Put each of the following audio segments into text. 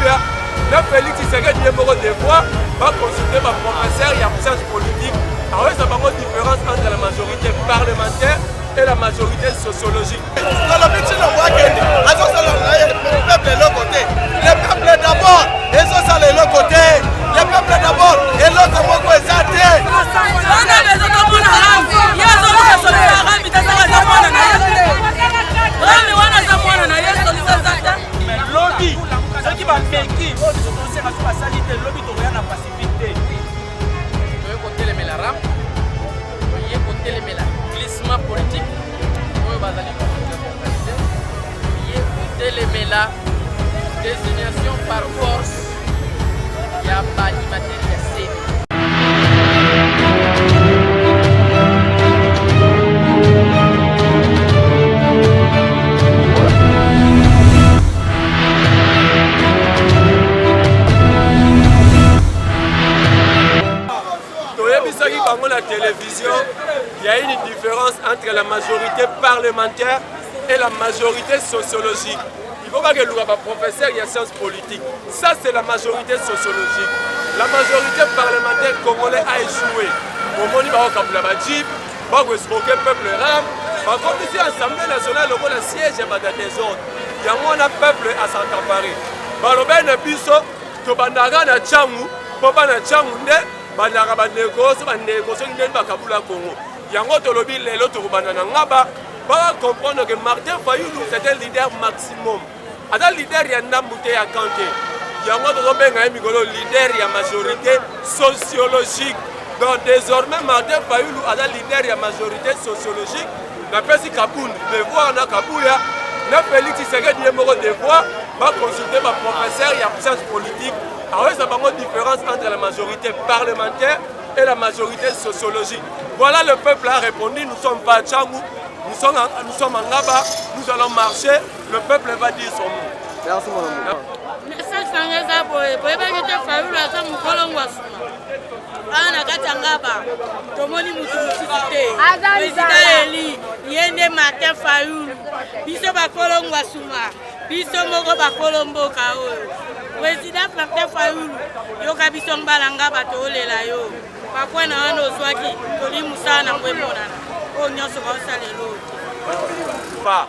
Kabuya na Félix Tshisekedi ye moko devoir baconsulte baprofesseur ya science politique, aoyesa bango différence entre la majorité parlementaire et la majorité sociologique. Tolobi Tshilombo akende, azosala na ye peuple eloko te. Le peuple d'abord ezosala eloko te. Le peuple d'abord eloko moko eza te. Wana bezo tomona Rami, ye azoluka solution ya Rami te, soki aza mwana na ye. Rami wana aza mwana na ye, solution eza te. Mais lobi soki bameki oyo biso tosenga, so basali te, lobi tokoya na pacifique te. Toye kotelemela RAM, toye kotelemela glissement politique oyo bazali koorganize, toye kotelemela désignation par force ya baanimateur ya CENI. Toyebisaki bango na télévision, il y a une différence entre la majorité parlementaire et la majorité sociologique. Il faut pas que luka baprofesseur ya science politique. Ça, c'est la majorité sociologique. La majorité parlementaire congolais a échoué. Bomoni bakokabula bajeep, bakoescroquer peuple. RAM bakomisi Assemblée nationale lokola siège ya bato ya désordre. Yango wana peuple as'accaparé. Balobeli na biso, tobandaka na Tshangu mpo bana Tshangu nde bandaka bandeko so bandeko soki ndeni bakabula Congo. Yango tolobi lelo tokobanda na Ngaba, baka comprendre que Martin Fayulu, c'est un leader maximum, aza leader ya ndambu te, ya camp te. Yango tozobenga ye mikolo leader ya majorité sociologique. Donc désormais Martin Fayulu aza leader ya majorité sociologique. Napesi Kabund devoir na Kabuya na Félix Tshisekedi ye moko devoir baconsulte baprofesseur ya science politique, aoyesa bango différence entre la majorité parlementaire et la majorité sociologique. Voilà, le peuple a répondu. Nous sommes pas à Tshangu, nous sommes en Ngaba, nous allons marcher, le peuple va dire son mot. Merci mon amour. Message na ngai eza boye: boyebaki te Fayulu aza mokolo ngwasuma. Awa na kati ya Ngaba tomoni mutu mosusu te, président élu ye nde Martin Fayulu. Biso bakolo ngwasuma, biso moko bakolo mboka oyo. Président Martin Fayulu, yoka biso mbala Ngaba toolela yo. Bakwe na wana ozwaki toli mosala nango emonana oyo nyonso baosalela oyo te. Pas.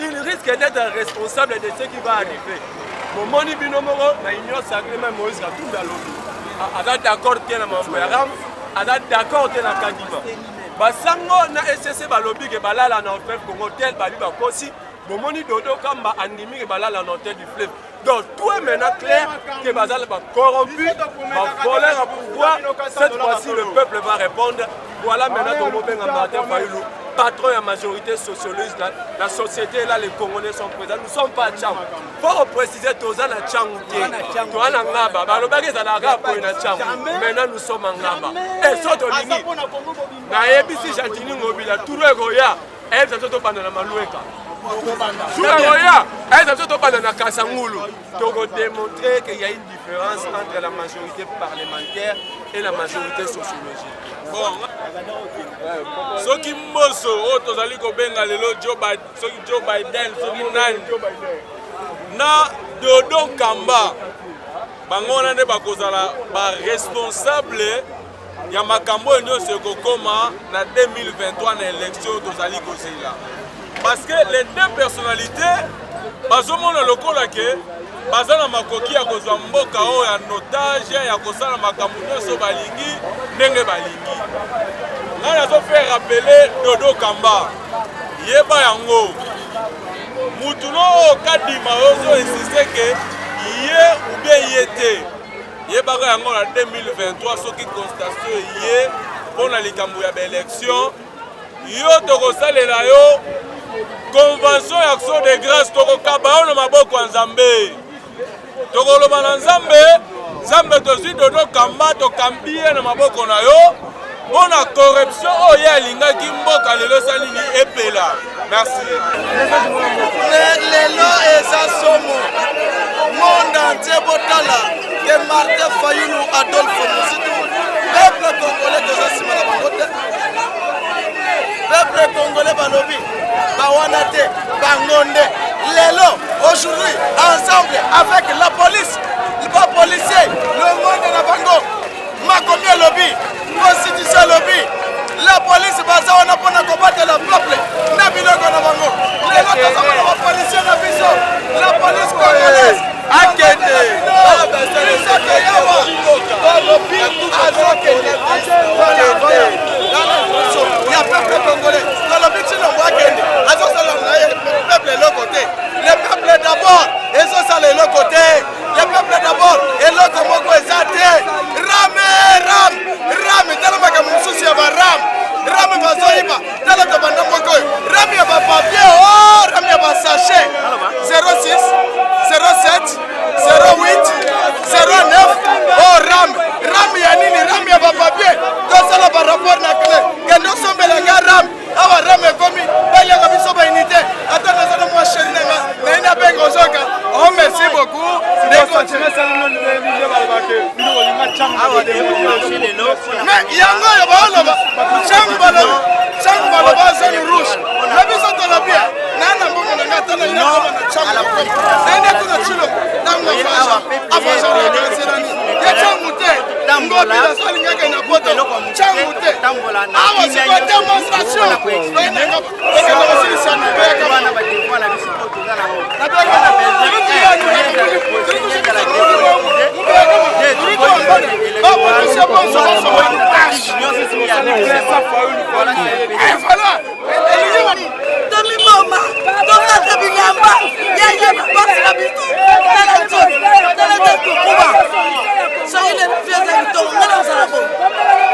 Il risque d'être responsable de ce qui va arriver. Bomoni bino moko na Union sacrée, même Moïse Katumbi alobi aza d'accord te na mambo ya RAM, aza d'accord te na Kadima. Basango na ECC balobi ke balala na Fleuve Congo tel babi bakosi. Bomoni Dodo Kamba andimi ke balala na Hôtel du Fleuve. Donc tout est maintenant clair que bazala bacorrompu, bavoleur à pouvoir. Cette fois-ci, le peuple va répondre. Voilà, maintenant tomobenga Martin Fayulu patron ya majorité socialiste. La société là, les Congolais sont présents. Nous sommes pas à Tshangu, faut préciser, toza na Tshangu te, toza na Ngaba. Balobaki ezalaka boye na Tshangu, maintenant nous sommes en Ngaba. E so tolingi, nayebisi Gentiny Ngobila, turu ekoya, ayebisa biso tobanda na Malueka. Jour ekoya, ayebisa biso tobanda na Kasangulu. Tokodémontrer qu'il y a une différence entre la majorité parlementaire et la majorité sociologique. Bon, soki mboso oyo tozali kobenga lelo soki Joe Biden, soki nani na Dodo Kamba, bango wana nde bakozala baresponsable ya makambo oyo nyonso ekokoma na 2023 na élection tozali kozela, parce que les deux personnalités bazomona lokola ke baza na makoki ya kozwa mboka oyo ya otage, ya kosala makambo nyonso balingi ndenge balingi. Ngai nazofaire rappeler Dodo Kamba, yeba yango, mutu no oyo Kadima ozo insiste ke ye ou bien ye te, yebaka yango na 2023 soki constitution ye mpo na likambo ya baélection, yo tokosalela yo convention ya action de grâce, tokokaba yo na maboko ya Nzambe, tokoloba na Nzambe: Nzambe, tozwi Dodo Kamba, tokambi ye na maboko na yo mpo na corruption oyo ye alingaki mboka lelo esali nini epela. Merci. Lelo eza somo, monde entier botala ke Martin Fayulu, Adolphe Muzito, peuple congolais toza nsima na bango te. Peuple congolais balobi bawana te, bango nde lelo aujourd'hui ensemble avec la police. Tozomona bapolisier na biso, la police congolaise akende biso toyawa, tolobi azokende ya peuple congolais. Tolobi Tshilombo akende, azosala na ye peuple eloko te. Le peuple d'abord ezosala eloko te. Le peuple d'abord eloko moko eza te. Rame, ram, ram, tala makambo mosusu ya baram, ram bazoyiba. Tala tobanda moko oyo, ram ya bapapier, o oh, ram ya basachet 06 07 08 09. O ram, ram ya nini? Ram ya bapapier. Tosala barapport na clé, kende osombela nga ram awa. Ram ekomi baliaka biso baunité. Ata naza na mwa chéri na nga, naye nabenga ozoka. Oh, merci beaucoup. Mais yango oyo baoloba ntango balobi, ntango baloba zone rouge na biso, tolobi naa na mbongo na ngai, ata na nakoma na ntango naye kuna Tshilombo. Ntango avoyage nakanselani ye ntango te, ngobi nazolingaka na poto ntango te. Awa sikoyo démonstration okende kosilisa. Nabeyaka Tomiboma, tokata bilamba yaya bapasi na biso. Tala nzoto, tala nde tokuba. Soki lelo vie eza kitoko, nga na ozala boye.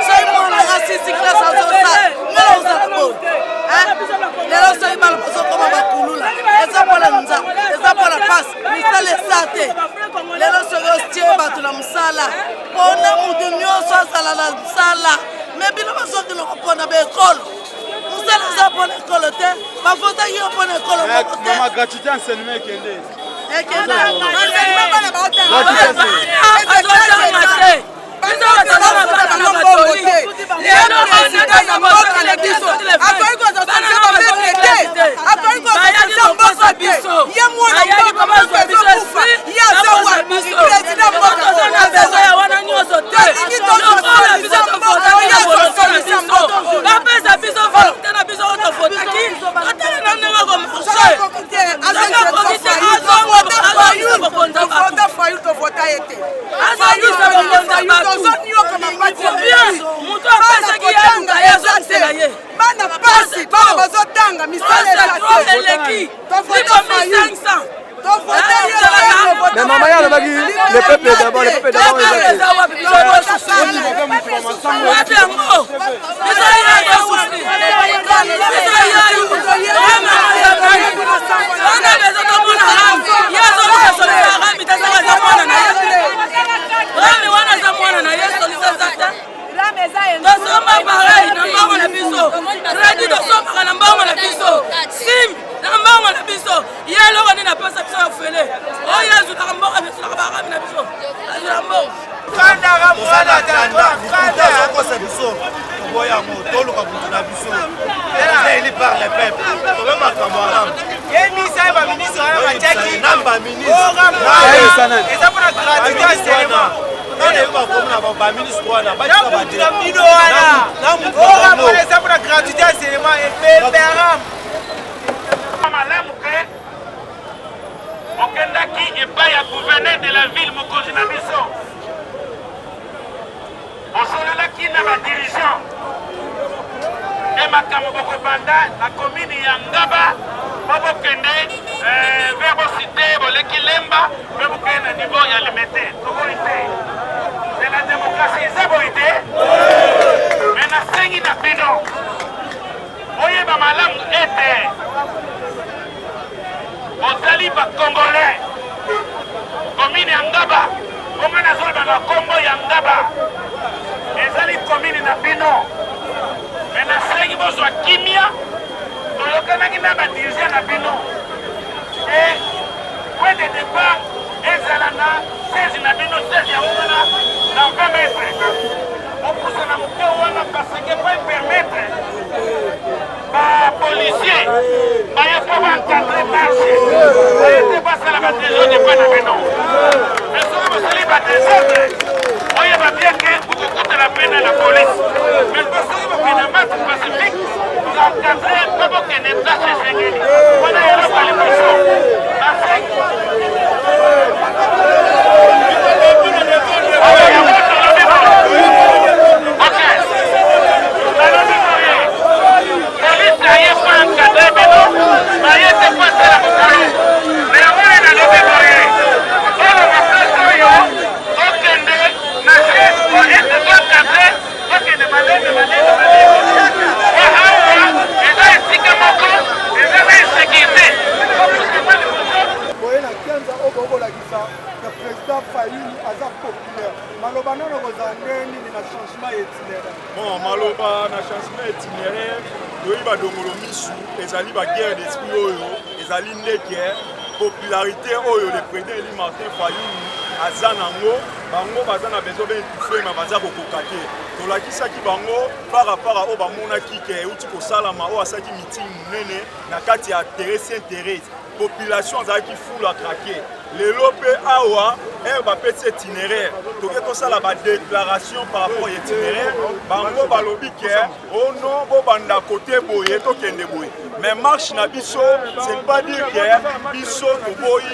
Soki mwana nga sisi classe azosala, nga na ozala boye. Lelo soki bana bazokoma bakulula, eza mpona nzala, eza mpona pasi, misala eza te. Lelo soki otie bato na mosala, mpona moto nyonso azala na mosala. Me bino bazokende kopona baekolo, mosala eza mpona ekolo te, bafotaki yo mpona ekolo moko te. Gratuité enseignement ekende. Enseignement, bana baotanga te. Mboka na biso akoki kozwa solution bamaître te, akoki kozwa solution mboka te. Ye mwana mboka, mboka ezokufa, ye aza wapi? Président mboka wana nyonso te. Tolingi tozwa solution mboka, ye azwa solution mboka. Bapesa biso volonté na biso oyo tofotaki, totala na ndenge komarcher. Tofota Fayulu, tofota ye te. Azongisa bokonzi ya bato. Tozonyokama pati. Moto apesaki ye aluka ye, azongisela ye. Bana pasi, bana bazotanga, misala eza te. Eleki. Tofota Fayulu, tofota ye. Mais mama ye alobaki le peuple d'abord, le peuple d'abord. Eza wapi? Biso wapi yango? Biso ye tosouffrir, biso ye wana bezo tomona ram. Ye azoluka solution ya rami te. Saka aza mwana na ye, rami wana aza mwana na ye, solution eza te. Tosomba pareil na mbongo na biso, crédit tosombaka na mbongo na biso, sim na mbongo na biso. Ye eloko nini apesa biso ya fele oyo azwilaka mbongo? Azwilaka barami na biso, azwilaka mbongo. Azokosa biso, toboyango, toluka butu na biso. Eza élu par le peuple, tobe makambo aramu. Yebisa ye baministre wana batiaki na baministre. Eza mpona gratuité enseignement. Nayebi bakomi na baministre wana. Na mutu na bino wana oramona, eza mpona gratuité enseignement ebembe aram. Malamu ke okendaki epai ya gouverneur de la ville, mokonzi na biso, osololaki na badirigeant e makambo bokobanda na komini ya Ngaba mpo bokende vers bosite boleki Lemba mpe bokende na niveau ya Limete. Toboyi te, c'est la démocratie, eza boyi te. Me nasengi na bino boyeba malamu ete bozali bacongolais. Komine ya Ngaba, bongo nazoloba na nkombo ya Ngaba, ezali komine na bino. Me nasengi bozwa kimia. Toyokanaki na badirigeant na bino e point de départ ezala na 16 na bino, 16 yango wana na 20 mètre opusana moke wana, parce que po permettre bapolicier baye mpo baencadre marche, baye te basala badésordre epai na bino. Mais soki bosali badésordre, oyeba bien ke bokokutana mpe na la police. Mais po soki bokende marche pacifique, encadre mpe bokende place esengeli wana, eloko. Président Fayulu aza populaire. Maloba nono kozala ndenge nini na changement ya itinéraire? Bon, maloba na changement ya itinéraire, toyebi badongolo misu ezali ba guerre d'esprit oyo ezali ndeke popularité oyo le président élu Martin Fayulu aza nango bango baza na besoin baintufe ma baza kokoka te tolakisaki bango parapara oyo bamonaki ke euti kosalama oyo asalaki meeting monene na kati ya Therese Saint Therese population azalaki fulu a craquer lelo mpe awa heure bapesi itinéraire toke tosala badéclaration par rapport ya itinéraire bango balobi ke o oh non bobanda kote boye tokende boye mais marche na biso c'est pas dire ke biso toboyi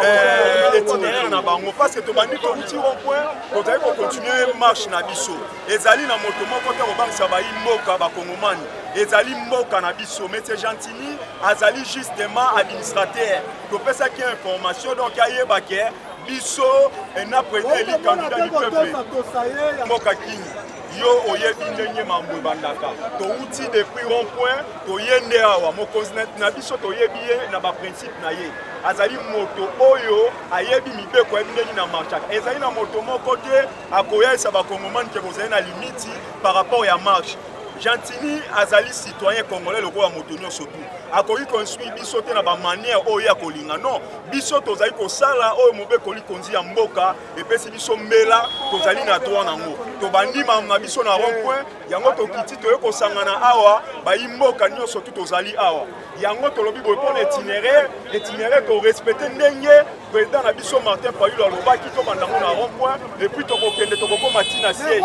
euh, itinéraire na bango parce que tobandi touti rond point tozali kocontinue marche na biso ezali na moto moko te kobangisa bayi mboka bakongomani ezali mboka na biso metie gentini azali justement administrateur topesaki information donc ayeba ke biso na président eli candidat du peuple mboka kini yo oyebi ndenge mambo ebandaka touti depuis rond point toye nde awa mokonzi na biso toyebi ye na baprincipe na ye azali moto oyo ayebi mibeko ayebi ndenge na marchaka ezali na moto moko te akoyayisa bakongomani ke bozali na limiti par rapport ya marche Gentini azali citoyen congolais lokola moto nyonso tu akoki koinstruire biso te na bamanière oyo ye akolinga non biso tozali kosala oyo mobeko likonzi ya mboka epesi biso mbela tozali na droit nango tobandi makambo na biso na rond point yango tokiti toye kosangana awa bayi mboka nyonso tu tozali awa yango tolobi boye mpo na itinéraire itinéraire torespecte ndenge président na biso Martin Fayulu alobaki tobanda yango na rond point et puis tokokende tokokoma ti na siège.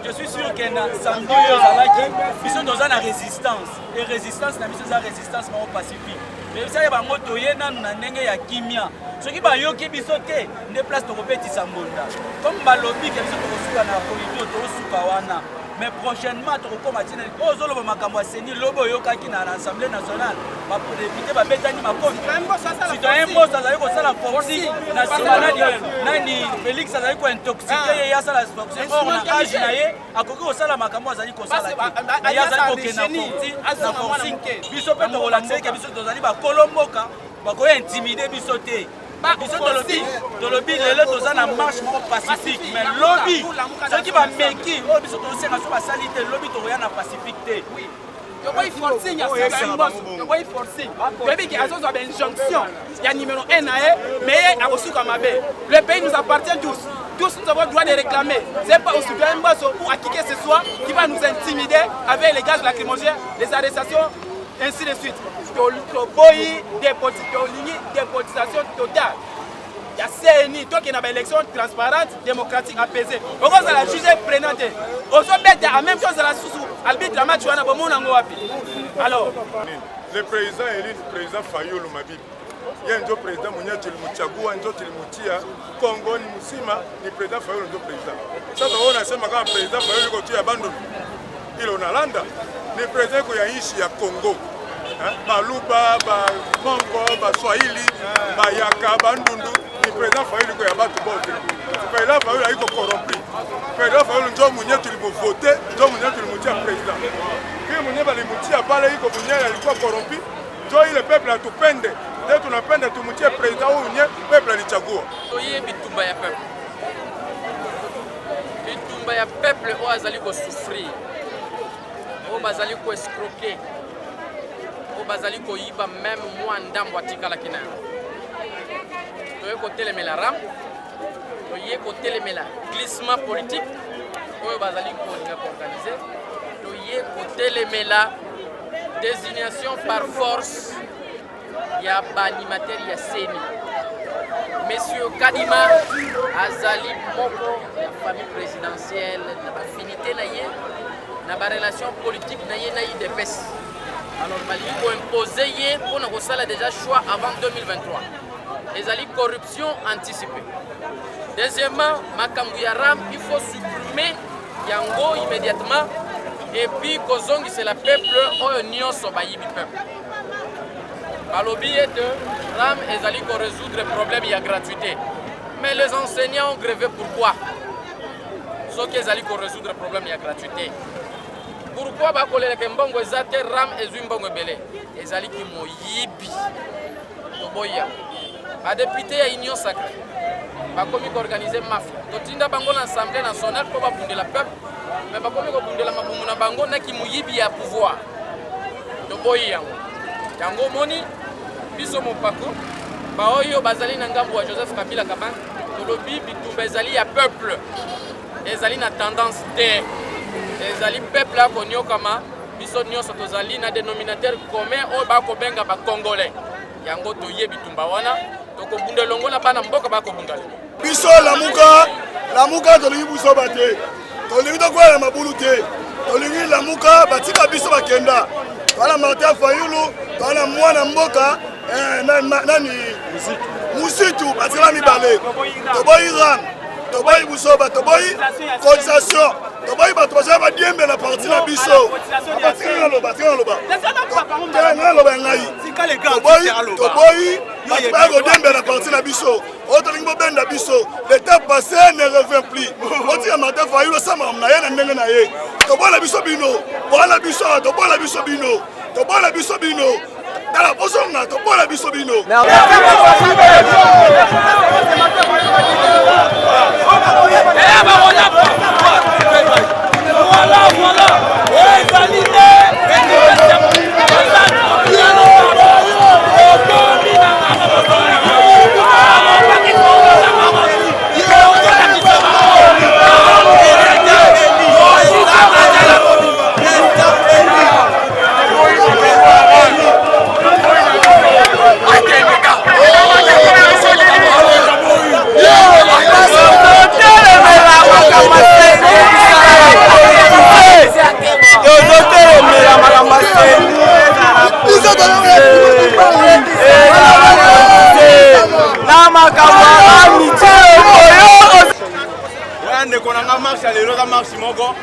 Je suis sûr que na samedi oyo ezalaki biso toza na résistance et résistance na biso eza résistance moko pacifique toyebisaki bango toye nanu na ndenge ya kimia soki bayoki biso te nde place tokobetisa mbonda comme balobi ke biso tokosuka na politio tokosuka wana mais prochainement tokokoma ntina oyo ozoloba makambo ya seni lobi oyokaki na assemblée nationale badepute babetani makofi citoyen mboso azali kosala forcing na nsima nani nani félix azali kointoxike ye ye asala forcing or na age na ye akoki kosala makambo azali kosala te ye azali kokende na forcing biso mpe tokolakisa eke biso tozali bakolo mboka bakoya intimide biso te biso tolobi tolobi lelo toza na marche moko pacifique mais lobi soki bameki oyo biso tosenga so basali te lobi tokoya na pacifique te toboyi forcing ya Mboso toboyi forcing toyebi ke azozwa bainjonction ya numéro 1 na ye mais ye akosuka mabe le pays nous appartient tous tous nous avons droit de réclamer c'est pas au citoyen Mboso ou à qui que ce soit qui va nous intimider avec les gaz lacrymogènes les arrestations ainsi de suite toboyi tolingi dépolitisation totale ya cni tokende na baélection transparente démocratique apaisée okozala juge prenant te ozobeta en même temps ozala susu arbitre ya match wana bomona yango wapi alors le président élu président fayulu mabibi ye njo président mwenyewe tulimchagua njo tulimutia Kongo ni mzima ni président Fayulu njo président. Sasa wewe unasema kama président Fayulu iko tu ya Bandundu, ile unalanda ni président iko ya nchi ya Kongo eh? Baluba, Bamongo, Baswahili, Bayaka, Bandundu ni président Fayulu iko ya batu bote. Président Fayulu haiko corrompu. Président Fayulu njo mwenye tulimuvote, njo mwenye tulimutia président. Kile mwenye balimutia pale iko mwenye alikuwa corrompu njo ile peuple atupende nde tunapenda tumutie president huyu nye peuple alichagua. Toye bitumba ya peuple, bitumba ya peuple oyo azali kosouffrir, oyo bazali koescroke, oyo bazali koyiba meme mwa ndambo atikalaki na yango. Toye kotelemela ram, toye kotelemela glissement politique oyo bazali kolinga koorganize, toye kotelemela Désignation par force ya ba animateur ya CENI. Monsieur Kadima azali moko ya famille présidentielle na ba affinité na ye na ba relation politique na ye na UDPS. Alors balingi ko imposer ye mpo na kosala déjà choix avant 2023. Ezali corruption anticipée. Deuxièmement, makambo ya RAM, il faut supprimer yango immédiatement et puis kozongisela peuple oyo nyonso bayibi peuple. Balobi ete RAM ezali ko résoudre problème ya gratuité. Mais les enseignants ont grevé pourquoi? Soki ezali ko résoudre problème ya gratuité. Pourquoi bakolelaka mbongo eza te RAM ezwi mbongo ebele? Ezali kimoyibi. Toboyi yango. Ba député ya Union sacrée. Bakomi koorganize mafia. Totinda bango na Assemblée nationale mpo babundela peuple, mais bakomi kobundela mabumu na bango na kimoyibi ya pouvoir. Toboyi yango. Yango omoni biso mopako baoyo bazali na ngambo ya Joseph Kabila Kabange, tolobi bitumba ezali ya peuple, ezali na tendance te, ezali peuple akonyokama. Biso nyonso tozali na denominateur commun oyo bakobenga ba Congolais. Yango toye bitumba wana tokobunda elongo na bana mboka bakobunda lelo. Biso Lamuka, Lamuka tolingi buzoba te, tolingi tokwela na mabulu te, tolingi Lamuka batika biso bakenda. Toza na Martin Fayulu, toza na mwana mboka eh, nani Musitu, batikala mibale. Toboyi RAM, toboyi buzoba, toboyi cotisation, toboyi bato bazali badiembe na parti na biso. Batika naloba, tika naloba, te naloba ya ngai. Toboyi, toboyi bato baya kodiembela na parti na biso. Oyo tolingi bobenda biso, le temps passé ne revient plus. Otika Martin Fayulu asala makambo na ye na ndenge na ye. Tobola biso bino, bola biso awa, tobola biso bino, tobola biso bino. Tala bozonga, tobola biso bino. Voilà, voilà. Ezali nde. Tozotelemela makambo ya CENI na makambo ya mitie oyo ndeko na nga marche ya lelo eza marche moko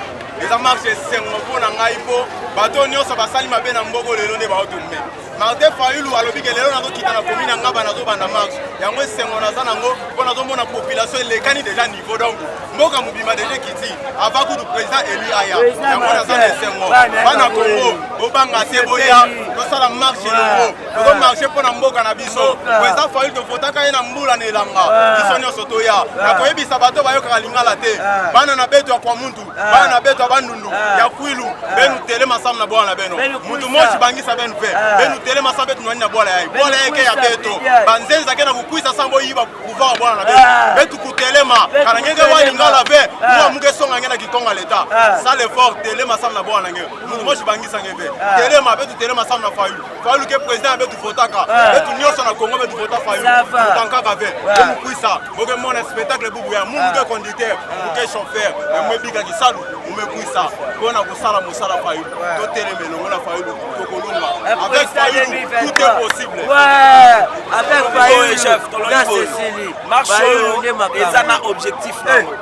eza marche esengo mpo na ngai mpo bato nyonso basali mabe na mboko lelo nde baotombe Martin Fayulu alobi ke lelo nazokita na commune ya Ngaba nazobanda marche. Yango esengo naza nango mpo nazomona population elekani deja niveau donc mboka mobimba deja ekiti avant kutu président élu aya. Yango naza na esengo. Bana Congo bobanga te boya tosala marche elongo. Tozo marche mpo na mboka na biso. Président Fayulu tovotaka ye na mbula na elanga. Biso nyonso toya. Nakoyebisa bato bayokaka lingala te. Bana na beto ya Kwamuntu bana na beto ya bandundu ya kwilu benu telema samu na bwana na beno mutu mosi bangisa benu pe benu telema samu betu nwani na bwala yaye bwala yaye ke ya beto banzenza ke na kukwisa samu boyiba pouvoir ya bwana na beno betu kutelema kana ngenge wa lingala ve mwa muke songa nge na kikonga leta sale effort telema samu na bwana nge mutu mosi bangisa nge ve telema betu telema samu na fayulu fayulu ke président ya betu votaka betu nyonso na congo betu vota fayulu mutankaka ve bomukwisa bokemona spectacle bubu ya mu muke conducteur muke chauffeur emwebika kisalu mumekwisa mpona kosala mosala fayulu totelema elongo na fayulu tokolonga avec fayulu tout est possible. Ouais, avec Fayulu, chef, na Cécilie. Marche oyo eza na objectif nango.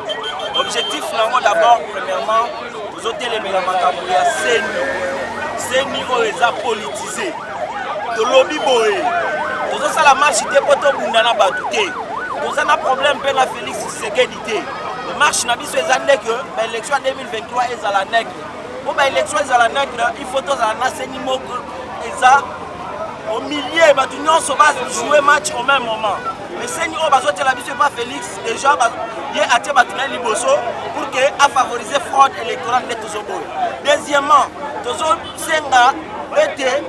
Objectif nango d'abord premièrement tozotelemela makambo ya CENI. CENI oyo eza politise. Tolobi boye tozosala marche te mpo tobunda na bato te. Toza na problème mpe na Félix Tshisekedi te. Marche na biso eza nde que ba élection ya 2023 ezala neutre. Mpo ba élection ezala neutre, il faut tozala na CENI moko eza au milieu bato nyonso ba jouer match au même moment. Mais CENI oyo bazotiela biso epa Félix déjà ye atie bato na ye liboso pour que afavoriser fraude électorale nde tozoboya. Deuxièmement, tozosenga ete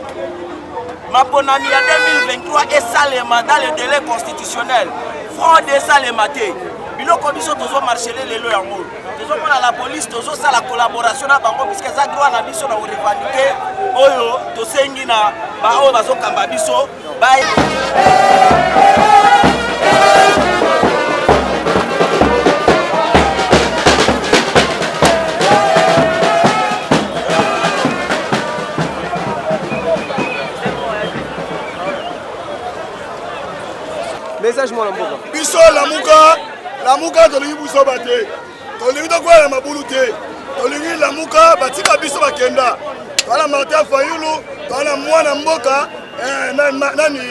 maponami ya 2023 esalema dans le délai constitutionnel, fraude esalema te. Biloko biso tozomarchele lelo yango tozomona la police tozosala collaboration na bango puisque eza droit na biso na korevendiquer oyo tosengi na baoyo bazokamba biso ba Message mwana mboka. Biso Lamuka, Lamuka tolingi buzoba te. Tolingi tokwela na mabulu te. Tolingi Lamuka batika biso bakenda. Toza na Martin Fayulu, toza na mwana mboka eh, nani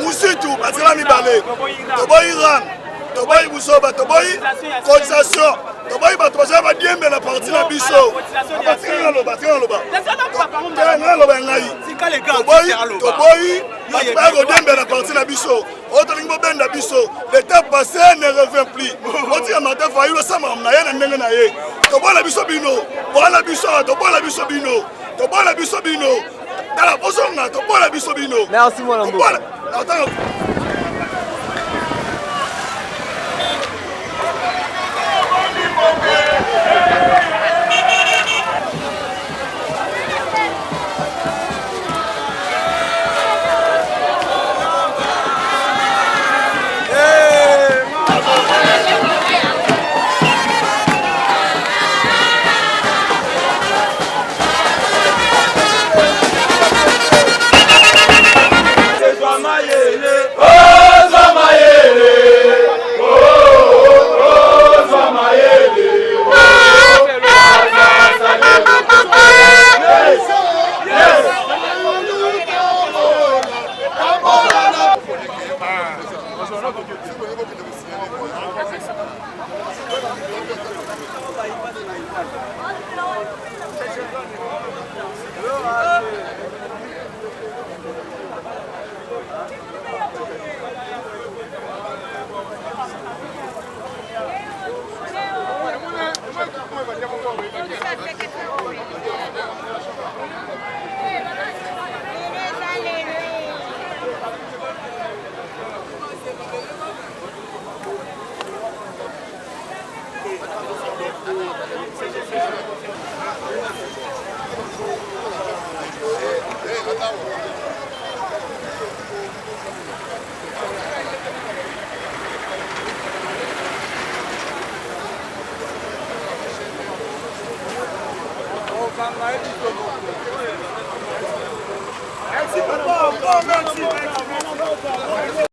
Musitu, batikala mibale. Toboyi RAM, toboyi buzoba, toboyi cotisation, toboyi bato bazali badiembe na parti na biso. Batika naloba, tika naloba. Te naloba ya ngai. Toboyi, toboyi bato baya kodiembela na parti na biso. Oyo tolingi bobenda biso. Le temps passé ne revient plus. Botika Martin Fayulu asala makambo na ye na ndenge na ye. Tobola biso bino. Bola biso awa, tobola biso bino. Tobola biso bino. Tala bozonga, tobola biso bino. Merci mwana mboka. Tobola. Merci papa, encore merci. merci.